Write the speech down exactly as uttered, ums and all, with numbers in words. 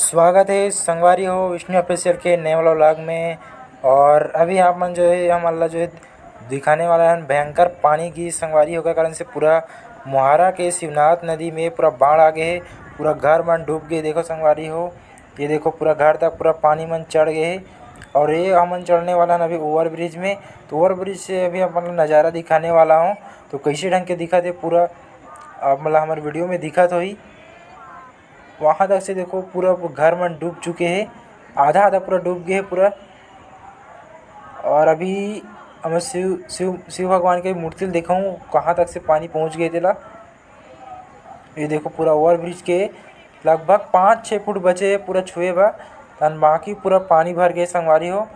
स्वागत हे संगवारी हो विष्णु ऑफिशियल के नए वाला व्लॉग में। और अभी आप मन जो हे हमन ला जो हे दिखाने वाला हन भयंकर पानी गिस संगवारी हो, ओकर कारण से पूरा मोहारा के शिवनाथ नदी में पूरा बाढ़ आ गे हे, पूरा घर मन डूब गे। देखो संगवारी हो, ये देखो पूरा घर तक पूरा पानी मन चढ़ गे हे। और ये हमन चढ़ने वाला हन अभी ओवर ब्रिज में। तो ओवर ब्रिज से अभी अपन ला नज़ारा दिखाने वाला हूँ, तो कैसे ढंग के दिखत हे पूरा आप मन ला हमर वीडियो में दिखत होही। वहाँ तक से देखो पूरा घर मन डूब चुके हे, आधा आधा पूरा डूब गे हे पूरा। और अभी हम शिव शिव शिव भगवान के मूर्ति ल देखहूँ कहाँ तक से पानी पहुँच गे तेला। ये देखो पूरा ओवर ब्रिज के लगभग पाँच छः फुट बचे हे पूरा छुए बर, तन बाकी पूरा पानी भर गे संगवारी हो।